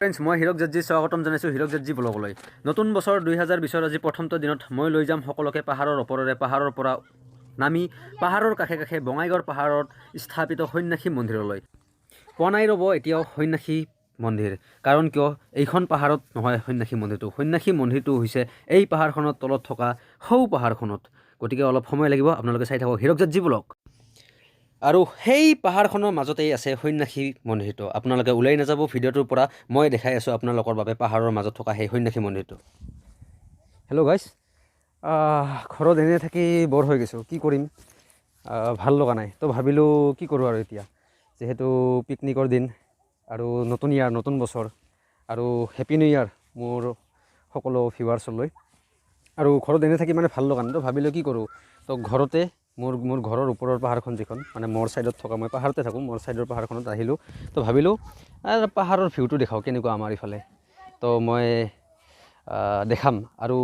Friends, মই হিৰক জাজ্জি স্বাগতম জনাইছোঁ হিৰক জাজ্জি ব্লগলৈ। নতুন বছৰ 2020ৰ আজি প্ৰথমটো দিনত মই লৈ যাম সকলোকে পাহাৰৰ ওপৰেৰে, পাহাৰৰ পৰা নামি পাহাৰৰ কাষে কাষে বঙাইগাঁৱৰ পাহাৰত স্থাপিত সন্যাসী মন্দিৰলৈ। পোৱা নাই ৰ'ব এতিয়াও সন্যাসী মন্দিৰ। কাৰণ কিয় এইখন পাহাৰত নহয় সন্যাসী মন্দিৰটো। সন্যাসী মন্দিৰটো হৈছে এই পাহাৰখনৰ তলত থকা সৌ পাহাৰখনত। গতিকে অলপ সময় লাগিব, আপোনালোকে চাই থাকক হিৰক জাজ্জি ব্লগ। আৰু সেই পাহাৰখনৰ মাজতেই আছে সন্যাসী মন্দিৰটো। আপোনালোকে ওলাই নাযাব ভিডিঅ'টোৰ পৰা, মই দেখাই আছোঁ আপোনালোকৰ বাবে পাহাৰৰ মাজত থকা সেই সন্যাসী মন্দিৰটো। হেল্ল' গাইছ, ঘৰত এনে থাকি বৰ হৈ গৈছোঁ। কি কৰিম, ভাল লগা নাই। তো ভাবিলোঁ কি কৰোঁ আৰু এতিয়া যিহেতু পিকনিকৰ দিন আৰু নতুন ইয়াৰ, নতুন বছৰ আৰু হেপী নিউ ইয়াৰ মোৰ সকলো ভিউৱাৰ্ছলৈ। আৰু ঘৰত এনে থাকি মানে ভাল লগা নাই, তো ভাবিলোঁ কি কৰোঁ। তো ঘৰতে মোৰ মোৰ ঘৰৰ ওপৰৰ পাহাৰখন যিখন, মানে মোৰ ছাইডত থকা, মই পাহাৰতে থাকোঁ, মোৰ ছাইডৰ পাহাৰখনত আহিলোঁ। তো ভাবিলোঁ পাহাৰৰ ভিউটো দেখাওঁ কেনেকুৱা আমাৰ ইফালে। তো মই দেখাম। আৰু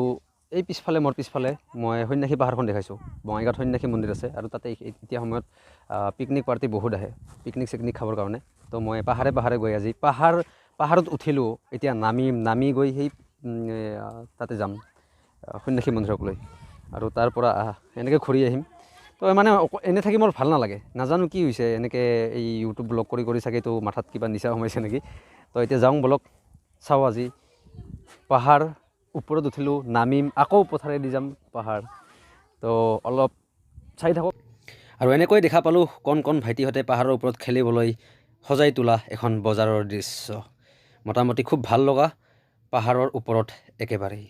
এই পিছফালে, মোৰ পিছফালে মই সন্যাসী পাহাৰখন দেখাইছোঁ। বঙাইগাঁৱত সন্যাসী মন্দিৰ আছে আৰু তাতে এতিয়া সময়ত পিকনিক পাৰ্টি বহুত আহে পিকনিক চিকনিক খাবৰ কাৰণে। তো মই পাহাৰে পাহাৰে গৈ আজি পাহাৰত উঠিলোঁ, এতিয়া নামিম, নামি গৈ সেই তাতে যাম সন্যাসী মন্দিৰক লৈ আৰু তাৰ পৰা এনেকৈ ঘূৰি আহিম। তো মানে এনে থাকি মোৰ ভাল নালাগে, নাজানো কি হৈছে। এনেকৈ এই ইউটিউব ব্লগ কৰি কৰি চাগে এইটো মাথাত কিবা নিচা সোমাইছে নেকি। তো এতিয়া যাওঁ বলক, চাওঁ আজি পাহাৰ ওপৰত উঠিলোঁ, নামিম, আকৌ পথাৰেদি যাম পাহাৰ। তো অলপ চাই থাকক। আৰু এনেকৈ দেখা পালোঁ কণ কণ ভাইটিহঁতে পাহাৰৰ ওপৰত খেলিবলৈ সজাই তোলা এখন বজাৰৰ দৃশ্য। মোটামুটি খুব ভাল লগা পাহাৰৰ ওপৰত একেবাৰেই।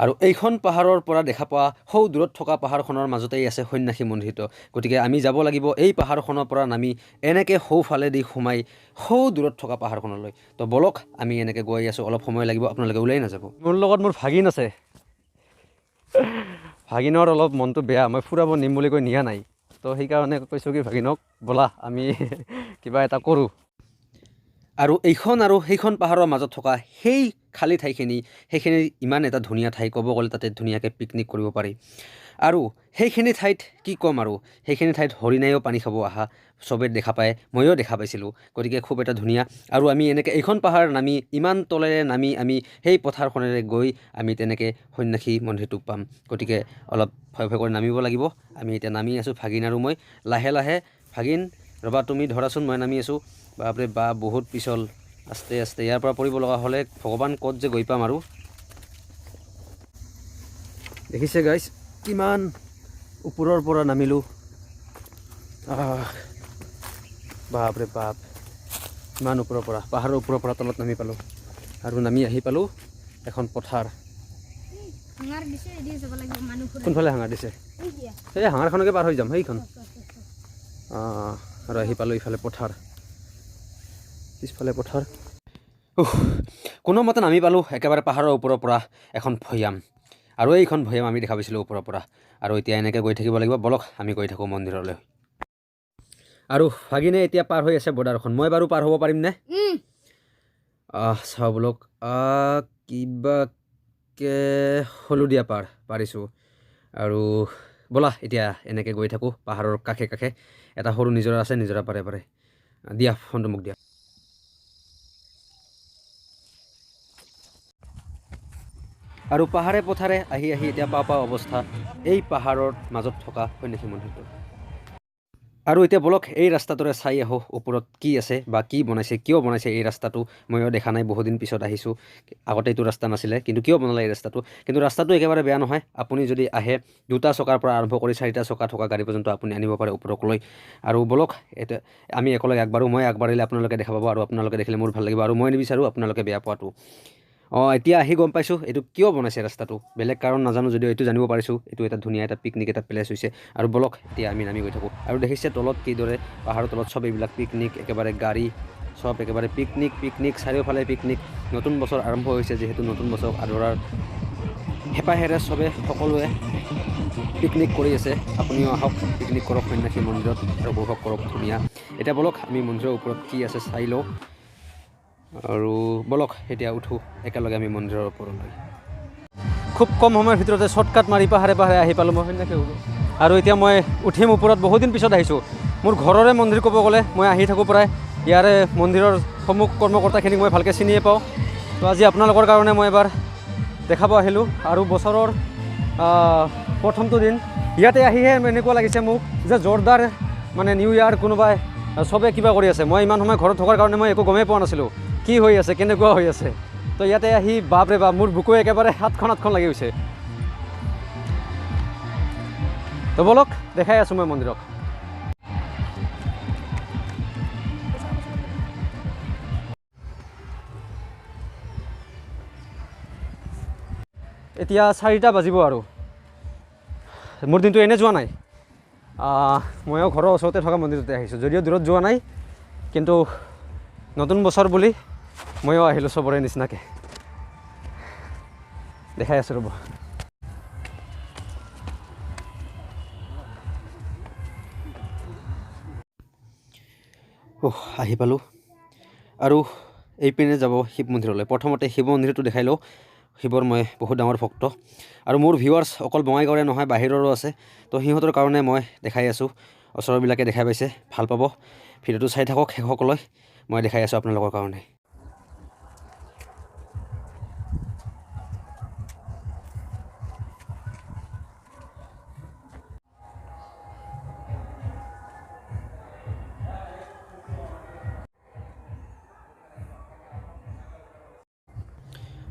আৰু এইখন পাহাৰৰ পৰা দেখা পোৱা সৌ দূৰত থকা পাহাৰখনৰ মাজতেই আছে সন্যাসী মন্দিৰটো। গতিকে আমি যাব লাগিব এই পাহাৰখনৰ পৰা নামি এনেকৈ সৌফালেদি সোমাই সৌ দূৰত থকা পাহাৰখনলৈ। তো বলক, আমি এনেকৈ গৈ আছোঁ, অলপ সময় লাগিব, আপোনালোকে ওলাই নাযাব। মোৰ লগত মোৰ ভাগিন আছে। ভাগিনৰ অলপ মনটো বেয়া, মই ফুৰাব নিম বুলি কৈ নিয়া নাই। তো সেইকাৰণে কৈছোঁ কি ভাগিনক, ব'লা আমি কিবা এটা কৰোঁ। আৰু এইখন আৰু সেইখন পাহাৰৰ মাজত থকা সেই খালী ঠাইখিনি, সেইখিনি ইমান এটা ধুনীয়া ঠাই ক'ব গ'লে, তাতে ধুনীয়াকৈ পিকনিক কৰিব পাৰি। আৰু সেইখিনি ঠাইত কি ক'ম আৰু, সেইখিনি ঠাইত হৰিণাইও পানী খাব অহা চবে দেখা পায়, ময়ো দেখা পাইছিলোঁ। গতিকে খুব এটা ধুনীয়া। আৰু আমি এনেকৈ এইখন পাহাৰ নামি, ইমান তলেৰে নামি আমি সেই পথাৰখনেৰে গৈ আমি তেনেকৈ সন্যাসী মন্দিৰটো পাম। গতিকে অলপ ভয় ভয় কৰি নামিব লাগিব। আমি এতিয়া নামি আছোঁ, ভাগিন আৰু মই, লাহে লাহে। ভাগিন ৰ'বা, তুমি ধৰাচোন, মই নামি আছোঁ। বাপৰে বাপ, বহুত পিছল। আস্তে আস্তে, ইয়াৰ পৰা পৰিব লগা হ'লে ভগৱান ক'ত যে গৈ পাম। আৰু দেখিছে গাইছ, কিমান ওপৰৰ পৰা নামিলোঁ। আহ, বাপৰে বাপ, ইমান ওপৰৰ পৰা, পাহাৰৰ ওপৰৰ পৰা তলত নামি পালোঁ। আৰু নামি আহি পালোঁ এখন পথাৰ। হাঙাৰ দিছে, এদি যাব লাগিব মানুহ ফুৰা। কোনফালে হাঙাৰ দিছে? এই দিয়া। সেই হাঙাৰখনকে পাৰ হৈ যাম সেইখন। অঁ, আৰু আহি পালোঁ ইফালে পথাৰ, পিছফালে পথাৰ। উফ, কোনোমতে নামি পালোঁ একেবাৰে পাহাৰৰ ওপৰৰ পৰা এখন ভৈয়াম। আৰু এইখন ভৈয়াম আমি দেখা পাইছিলোঁ ওপৰৰ পৰা। আৰু এতিয়া এনেকৈ গৈ থাকিব লাগিব। বলক, আমি গৈ থাকোঁ মন্দিৰলৈ। আৰু ভাগিনে এতিয়া পাৰ হৈ আছে বৰ্ডাৰখন। মই বাৰু পাৰ হ'ব পাৰিমনে? আহ, চাওঁ বলক। কিবাকে হ'লো দিয়া পাৰ, পাৰিছোঁ। আৰু ব'লা, এতিয়া এনেকৈ গৈ থাকোঁ পাহাৰৰ কাষে কাষে। এটা সৰু নিজৰা আছে, নিজৰা পাৰে পাৰে। দিয়া, ফোনটো মোক দিয়া। আৰু পাহাৰে পথাৰে আহি আহি এতিয়া পাওঁ পাওঁ অৱস্থা এই পাহাৰৰ মাজত থকা সন্যাসী মন্দিৰটো। আৰু এতিয়া বলক, এই ৰাস্তাটোৰে চাই আহোঁ ওপৰত কি আছে বা কি বনাইছে, কিয় বনাইছে এই ৰাস্তাটো। ময়ো দেখা নাই, বহুদিন পিছত আহিছোঁ। আগতে এইটো ৰাস্তা নাছিলে, কিন্তু কিয় বনালে এই ৰাস্তাটো? কিন্তু ৰাস্তাটো একেবাৰে বেয়া নহয়। আপুনি যদি আহে, দুটা চকাৰ পৰা আৰম্ভ কৰি চাৰিটা চকা থকা গাড়ী পৰ্যন্ত আপুনি আনিব পাৰে ওপৰক লৈ। আৰু বলক, এতিয়া আমি একেলগে আগবাঢ়োঁ। মই আগবাঢ়িলে আপোনালোকে দেখা পাব আৰু আপোনালোকে দেখিলে মোৰ ভাল লাগিব আৰু মই নিবিচাৰোঁ আপোনালোকে বেয়া পোৱাটো। অঁ, এতিয়া আহি গম পাইছোঁ এইটো কিয় বনাইছে ৰাস্তাটো। বেলেগ কাৰণ নাজানো যদিও এইটো জানিব পাৰিছোঁ, এইটো এটা ধুনীয়া এটা পিকনিক এটা প্লেচ হৈছে। আৰু বলক, এতিয়া আমি নামি গৈ থাকোঁ। আৰু দেখিছে তলত কিদৰে পাহাৰৰ তলত চব এইবিলাক পিকনিক, একেবাৰে গাড়ী চব একেবাৰে পিকনিক পিকনিক, চাৰিওফালে পিকনিক। নতুন বছৰ আৰম্ভ হৈছে যিহেতু, নতুন বছৰক আদৰাৰ হেঁপাহেৰে চবে সকলোৱে পিকনিক কৰি আছে। আপুনিও আহক, পিকনিক কৰক সন্যাসী মন্দিৰত আৰু উপভোগ কৰক ধুনীয়া। এতিয়া বলক, আমি মন্দিৰৰ ওপৰত কি আছে চাই লওঁ। আৰু বলক, এতিয়া উঠোঁ একেলগে আমি মন্দিৰৰ ওপৰলৈ। খুব কম সময়ৰ ভিতৰতে শ্বৰ্টকাট মাৰি পাহাৰে পাহাৰে আহি পালোঁ মই সন্যাসী। আৰু এতিয়া মই উঠিম ওপৰত। বহুদিন পিছত আহিছোঁ, মোৰ ঘৰৰে মন্দিৰ ক'ব গ'লে। মই আহি থাকোঁ প্ৰায় ইয়াৰে মন্দিৰৰ। সমূহ কৰ্মকৰ্তাখিনিক মই ভালকৈ চিনিয়ে পাওঁ। তো আজি আপোনালোকৰ কাৰণে মই এবাৰ দেখাব আহিলোঁ। আৰু বছৰৰ প্ৰথমটো দিন ইয়াতে আহিহে এনেকুৱা লাগিছে মোক যে জোৰদাৰ মানে নিউ ইয়াৰ কোনোবাই চবে কিবা কৰি আছে। মই ইমান সময় ঘৰত থকাৰ কাৰণে মই একো গমেই পোৱা নাছিলোঁ কি হৈ আছে, কেনেকুৱা হৈ আছে। তো ইয়াতে আহি বাপৰে বাপ, মোৰ বুকু একেবাৰে সাতখন আঠখন লাগি গৈছে। তো ব'লক দেখাই আছোঁ মই মন্দিৰক। এতিয়া 4টা বাজিব আৰু মোৰ দিনটো এনে যোৱা নাই। ময়ো ঘৰৰ ওচৰতে থকা মন্দিৰতে আহিছোঁ, যদিও দূৰত যোৱা নাই, কিন্তু নতুন বছৰ বুলি ময়ো আহিলোঁ চবৰে নিচিনাকৈ। দেখাই আছোঁ ৰ'ব। আহি পালোঁ আৰু এইপিনে যাব শিৱ মন্দিৰলৈ। প্ৰথমতে শিৱ মন্দিৰটো দেখাই লওঁ। শিৱৰ মই বহুত ডাঙৰ ভক্ত আৰু মোৰ ভিউৱাৰ্ছ অকল বঙাইগাঁৱৰে নহয়, বাহিৰৰো আছে। তো সিহঁতৰ কাৰণে মই দেখাই আছোঁ, ওচৰবিলাকে দেখাই পাইছে, ভাল পাব। ভিডিঅ'টো চাই থাকক শেষকলৈ, মই দেখাই আছোঁ আপোনালোকৰ কাৰণে।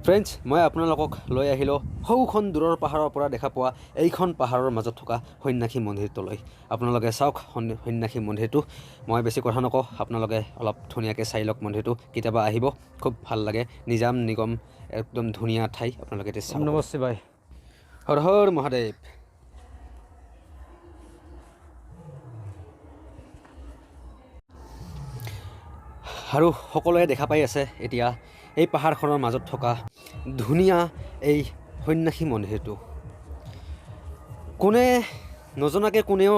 ফ্ৰেণ্ডছ, মই আপোনালোকক লৈ আহিলোঁ সৌখন দূৰৰ পাহাৰৰ পৰা দেখা পোৱা এইখন পাহাৰৰ মাজত থকা সন্যাসী মন্দিৰটোলৈ। আপোনালোকে চাওক সন্যাসী মন্দিৰটো। মই বেছি কথা নকওঁ, আপোনালোকে অলপ ধুনীয়াকৈ চাই লওক মন্দিৰটো। কেতিয়াবা আহিব, খুব ভাল লাগে। নিজাম নিগম একদম ধুনীয়া ঠাই, আপোনালোকে এতিয়া চাওক। নমস্তে ভাই, হৰ হৰ মহাদেৱ। আৰু সকলোৱে দেখা পাই আছে এতিয়া এই পাহাৰখনৰ মাজত থকা ধুনীয়া এই সন্যাসী মন্দিৰটো। কোনে নজনাকৈ, কোনেও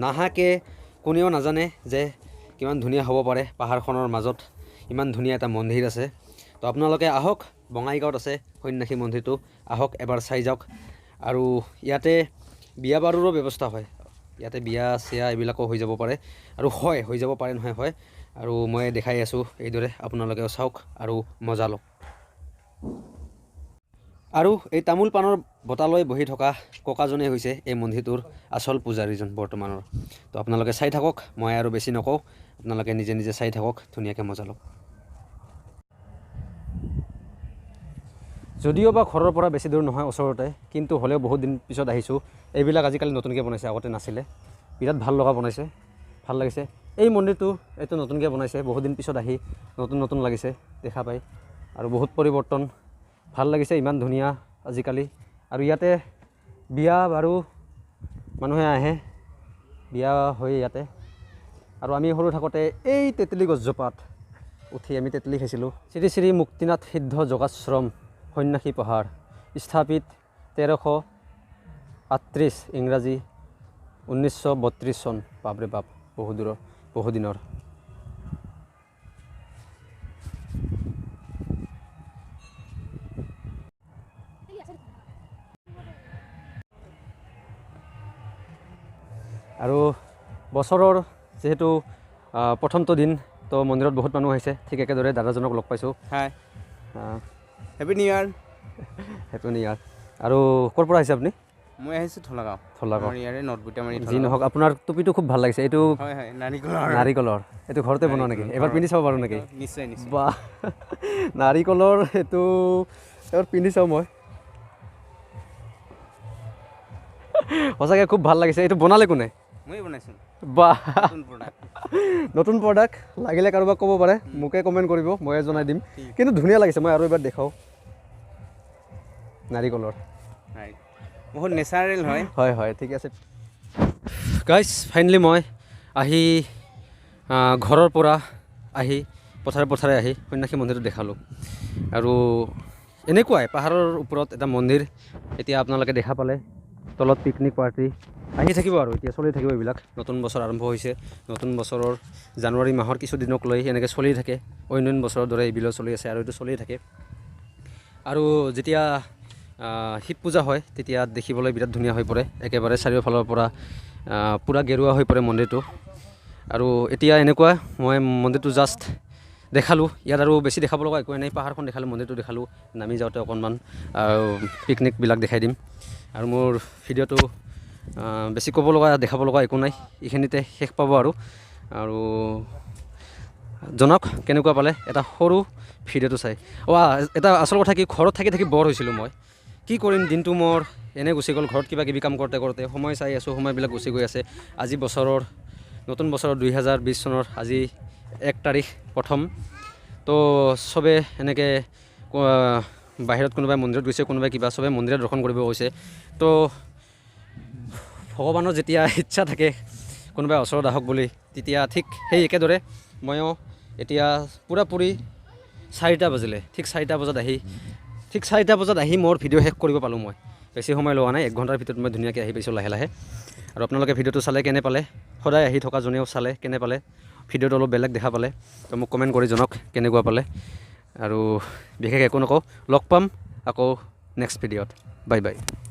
নাহাকে, কোনেও নাজানে যে কিমান ধুনীয়া হ'ব পাৰে পাহাৰখনৰ মাজত ইমান ধুনীয়া এটা মন্দিৰ আছে। তো আপোনালোকে আহক, বঙাইগাঁৱত আছে সন্যাসী মন্দিৰটো, আহক এবাৰ চাই যাওক। আৰু ইয়াতে বিয়া বাৰুৰো ব্যৱস্থা হয়, ইয়াতে বিয়া চিয়া এইবিলাকো হৈ যাব পাৰে, আৰু হয় হৈ যাব পাৰে নহয় হয়। আৰু মই দেখাই আছোঁ এইদৰে, আপোনালোকেও চাওক আৰু মজা লওক। আৰু এই তামোল পাণৰ বটালৈ বহি থকা ককাজনেই হৈছে এই মন্দিৰটোৰ আচল পূজাৰীজন বৰ্তমানৰ। তো আপোনালোকে চাই থাকক, মই আৰু বেছি নকওঁ, আপোনালোকে নিজে নিজে চাই থাকক, ধুনীয়াকৈ মজা লওক। যদিও বা ঘৰৰ পৰা বেছি দূৰ নহয়, ওচৰতে, কিন্তু হ'লেও বহুত দিন পিছত আহিছোঁ। এইবিলাক আজিকালি নতুনকৈ বনাইছে, আগতে নাছিলে। বিৰাট ভাল লগা বনাইছে, ভাল লাগিছে। এই মন্দিৰটো এইটো নতুনকৈ বনাইছে, বহুত দিন পিছত আহি নতুন নতুন লাগিছে দেখা পাই, আৰু বহুত পৰিৱৰ্তন, ভাল লাগিছে, ইমান ধুনীয়া আজিকালি। আৰু ইয়াতে বিয়া বাৰু মানুহে আহে, বিয়া হৈ ইয়াতে। আৰু আমি সৰু থাকোঁতে এই তেতেলী গছজোপাত উঠি আমি তেতেলী খাইছিলোঁ। শ্ৰী শ্ৰী মুক্তিনাথ সিদ্ধ যোগাশ্ৰম সন্যাসী পাহাৰ, স্থাপিত 1338 ইংৰাজী 1932 চন। বাপৰে বাপ, বহু দূৰৰ, বহু দিনৰ। আৰু বছৰৰ যিহেতু প্ৰথমটো দিন, তো মন্দিৰত বহুত মানুহ আহিছে। ঠিক একেদৰে দাদাজনক লগ পাইছোঁ। Hi, happy new year. Happy new year. আৰু ক'ৰ পৰা আহিছে আপুনি? মই আহিছোঁ থলাগাঁও। থলাগাঁও। আমাৰ ইয়াৰে নৰ্থ বুটামাৰী। যি নহওক, আপোনাৰ টুপিটো খুব ভাল লাগিছে। এইটো হয় হয়, নাৰিকলৰ। নাৰিকলৰ। এইটো ঘৰতে বনোৱা নেকি? এবাৰ পিন্ধি চাব পাৰোঁ নেকি? নিশ্চয় নিশ্চয়। বা, নাৰিকলৰ এইটো এবাৰ পিন্ধি চাওঁ মই। সঁচাকৈ খুব ভাল লাগিছে। এইটো বনালে কোনে? ময়ে বনাইছোঁ। বা, নতুন প্ৰডাক্ট। নতুন প্ৰডাক্ট লাগিলে কাৰোবাক ক'ব পাৰে, মোকে কমেণ্ট কৰিব, ময়ে জনাই দিম। কিন্তু ধুনীয়া লাগিছে, মই আৰু এবাৰ দেখাওঁ। নাৰিকলৰ। হয়, বহুত নেচাৰেল হয়। হয় হয়, ঠিক আছে গাইজ। ফাইনেলি মই আহি ঘৰৰ পৰা আহি পথাৰে পথাৰে আহি সন্যাসী মন্দিৰটো দেখালোঁ। আৰু এনেকুৱাই পাহাৰৰ ওপৰত এটা মন্দিৰ এতিয়া আপোনালোকে দেখা পালে। তলত পিকনিক পাৰ্টি আহি থাকিব আৰু এতিয়া চলি থাকিব এইবিলাক। নতুন বছৰ আৰম্ভ হৈছে, নতুন বছৰৰ জানুৱাৰী মাহৰ কিছুদিনক লৈ এনেকৈ চলি থাকে। অন্যান্য বছৰৰ দৰে এইবিলাক চলি আছে আৰু এইটো চলি থাকে। আৰু যেতিয়া শিৱ পূজা হয় তেতিয়া দেখিবলৈ বিৰাট ধুনীয়া হৈ পৰে, একেবাৰে চাৰিওফালৰ পৰা পূৰা গেৰুৱা হৈ পৰে মন্দিৰটো। আৰু এতিয়া এনেকুৱা, মই মন্দিৰটো জাষ্ট দেখালোঁ। ইয়াত আৰু বেছি দেখাব লগা একোৱেই নাই। পাহাৰখন দেখালোঁ, মন্দিৰটো দেখালোঁ, নামি যাওঁতে অকণমান আৰু পিকনিকবিলাক দেখাই দিম। আৰু মোৰ ভিডিঅ'টো বেছি ক'ব লগা, দেখাব লগা একো নাই, এইখিনিতে শেষ পাব। আৰু আৰু জনাওক কেনেকুৱা পালে এটা সৰু ভিডিঅ'টো চাই। অ' এটা আচল কথা কি, ঘৰত থাকি থাকি বৰ হৈছিলোঁ মই। কি কৰিম, দিনটো মোৰ এনেই গুচি গ'ল। ঘৰত কিবা কিবি কাম কৰোঁতে কৰোঁতে সময় চাই আছোঁ, সময়বিলাক গুচি গৈ আছে। আজি বছৰৰ, নতুন বছৰৰ 2020 চনৰ আজি 1 তাৰিখ প্ৰথম। তো চবে এনেকৈ বাহিৰত কোনোবাই মন্দিৰত গৈছে, কোনোবাই কিবা, চবে মন্দিৰত দৰ্শন কৰিব গৈছে। তো ভগৱানৰ যেতিয়া ইচ্ছা থাকে কোনোবাই ওচৰত আহক বুলি, তেতিয়া ঠিক সেই একেদৰে ময়ো এতিয়া পূৰাপূৰি 4টা বাজিলে, ঠিক 4টা বজাত আহি, ঠিক 4টা বজাত আহি মোৰ ভিডিঅ' শেষ কৰিব পালোঁ মই। বেছি সময় লোৱা নাই, 1 ঘণ্টাৰ ভিতৰত মই ধুনীয়াকৈ আহি পাইছোঁ লাহে লাহে। আৰু আপোনালোকে ভিডিঅ'টো চালে কেনে পালে, সদায় আহি থকা জনেও চালে কেনে পালে, ভিডিঅ'টো অলপ বেলেগ দেখা পালে তো মোক কমেণ্ট কৰি জনাওক কেনেকুৱা পালে। আৰু বিশেষ একো নকওঁ, লগ পাম আকৌ নেক্সট ভিডিঅ'ত। Bye bye.